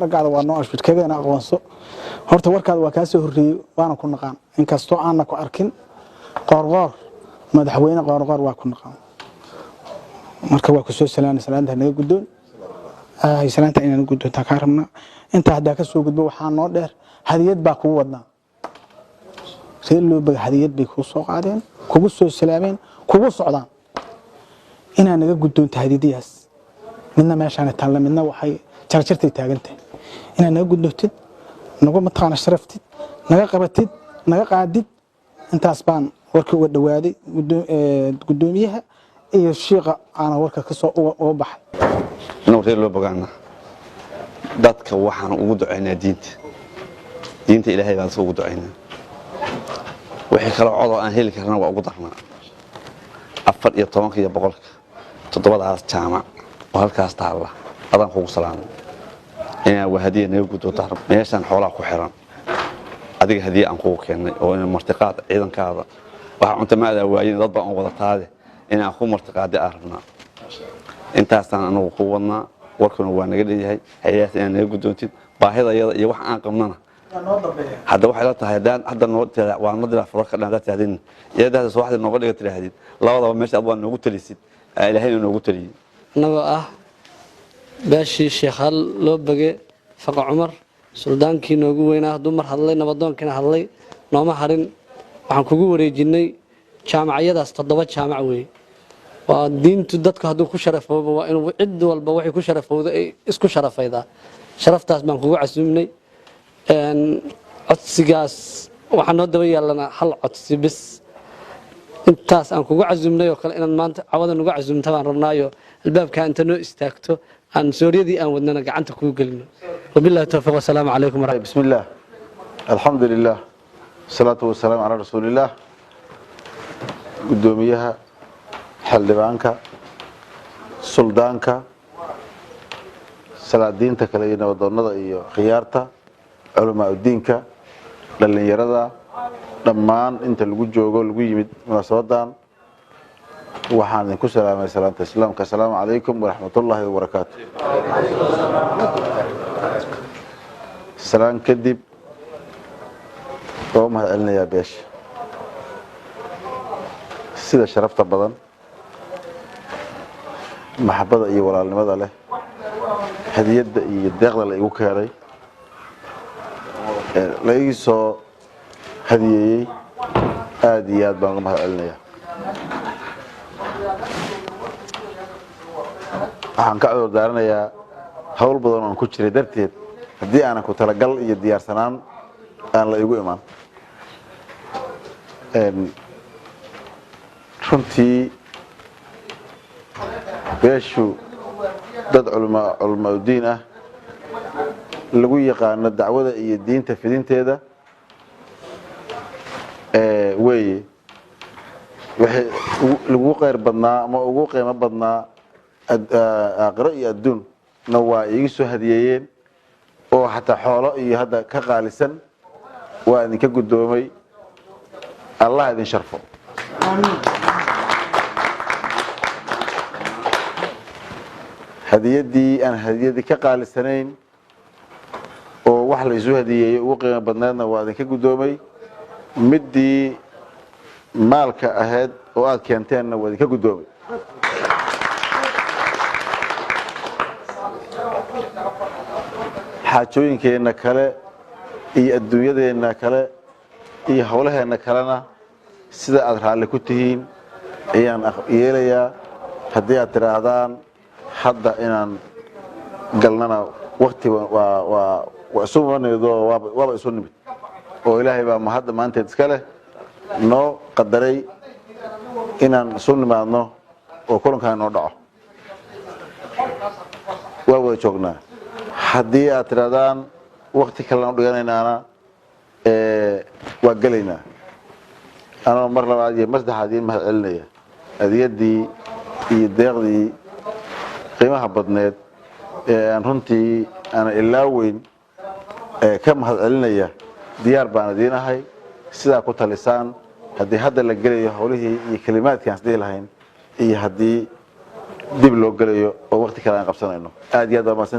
Araggaada waa noo ashbidkageena aqoonso. Horta warkaada waa kaa soo horreeyey, waana ku naqaan, inkastoo aanna ku arkin. Qoorqoor, madaxweyne Qoorqoor, waa ku naqaan. Marka waa ku soo salaana, salaanta naga guddoon, salaanta inaan guddoontaa kaa rabnaa. Intaa haddaa ka soo gudbo, waxaa noo dheer hadiyad baa kugu wadnaa. Reer Loobaga hadiyad bay kuu soo qaadeen, kugu soo salaameen, kugu socdaan inaa naga guddoonta hadiyadahaas. Midna meeshaana taalla, midna waxay jarjartay taagan tahay. Inaad naga guddoontid, nagu mataqaana sharaftid, naga qabatid, naga qaadid. Intaas baan warkii uga dhawaaday guddoomiyaha iyo shiiqa aana warka kasoo uga baxay. Inuu reer loo bogaana dadka waxaan ugu ducaynaa diinta, diinta Ilaahay baan ugu ducaynaa. Wixii kaloo codoo aan heli karna waa ugu darnaa. 14-ka iyo 100-ka toddobadaas jaamac oo halkaas taalla adaan kugu salaamay inaa waa hadiya naga guddoonta. Meeshaan xoolaha ku xiran adiga hadiya aan kugu keennay oo ina martiqaad ciidankaada waxaa cunta ma adaa waayin, dad baa on wadataade inaan ku martiqaadi aan rabnaa. Intaasaan anagu ku wadnaa. Warkuna waa naga dheeyahay hayadaas inaad naga guddoontid baahida iyada iyo wax aan qabnana. Hadda waxay la tahay haddaan hadda noo tira waa noo diraa furo ka dhan haddaad tirahdin iyadaas subaxdii nooga dhiga tiraahdid, labadaba meesha aad waa noogu talisid, Ilaahayna noogu taliyey. Annagoo ah beeshii Sheekhaal loo bage Faqa Cumar, suldaankii noogu weynaa hadduu mar hadlay, nabadoonkiina hadlay, nooma harin. Waxaan kugu wareejinnay jaamacyadaas, 7 jaamac weeye. Waa diintu. Dadku hadduu ku sharafoobo, waa inuu cid walba waxay ku sharafowdo ay isku sharafaydaa. Sharaftaas baan kugu casuumnay. Codsigaas waxaa noo daba yaalana hal codsi bis. Intaas aan kugu casuumnay oo kale inaad maanta cawada nugu casuumta baan rabnaayo, albaabkaa inta noo istaagto aan sooriyadii aan wadnana gacanta kugu gelino. Wabillahi towfiiq, wasalaamu calaykum. بسم الله، الحمد لله، والصلاة والسلام على رسول الله. Gudoomiyaha, xildhibaanka, suldaanka, salaadiinta kale iyo nabadoonnada iyo khiyaarta, culamaa udiinka, dhallinyarada, dhammaan inta lagu joogo lagu yimid munaasabadan, waxaan idinku salaamay salaanta islaamka: asalaamu calaykum waraxmatullaahi wabarakaatu. Salaan kadib, waa u mahad celinayaa beesha sida sharafta badan, maxabada iyo walaalnimada leh, hadiyadda iyo deeqda la igu keenay, la ii soo hadiyeeyey. Aada iyo aad baan uga mahad celinayaa. Waxaan ka cudur daaranayaa hawl badan oon ku jiray darteed haddii aanan ku talagal iyo diyaarsanaan aan la igu imaan. Runtii beeshu dad culamaaudiin ah lagu yaqaano dacwada iyo diinta fidinteeda weeye. Waxay lagu qeyr badnaa ama ugu qiimo badnaa aakhiro iyo adduunna waa iiga soo hadiyeeyeen, oo xataa xoolo iyo hadda ka qaalisan. Waa idinka guddoomay. Allah idin sharfo. Hadiyaddii aan hadiyadii ka qaalisanayn oo wax la isu hadiyeeyey ugu qiimo badneedna waa idinka guddoomay. Middii maalka ahayd oo aada keenteenna waa idinka guddoomay. Xaajooyinkeenna kale iyo adduunyadeenna kale iyo howlaheenna kalena sida aada raalli ku tihiin ayaan yeelayaa. Haddii aad tidhaahdaan hadda inaan galnana, wakti waa isu nimid, waaba isu nimid oo Ilaahay baa mahadda maanteed iska leh noo qadaray inaan isu nimaadno oo kulankaan noo dhaco. Waa wada joognaa. Haddii aad tidhahdaan wakti kalena u dhiganaynaana, waa gelaynaa. Anoo mar labaad iyo mar saddexaad iin mahad celinaya adiyaddii iyo deeqdii qiimaha badneed ee aan runtii aana ilaa weyn ka mahad celinaya, diyaar baan idiin ahay sidaa ku talisaan. Haddii hadda la gelayo howlihii iyo kelimaadkii aan isdhihi lahayn iyo haddii dib loo gelayo oo wakti kale aan qabsanayno, aad iyo aad baa mahadsan.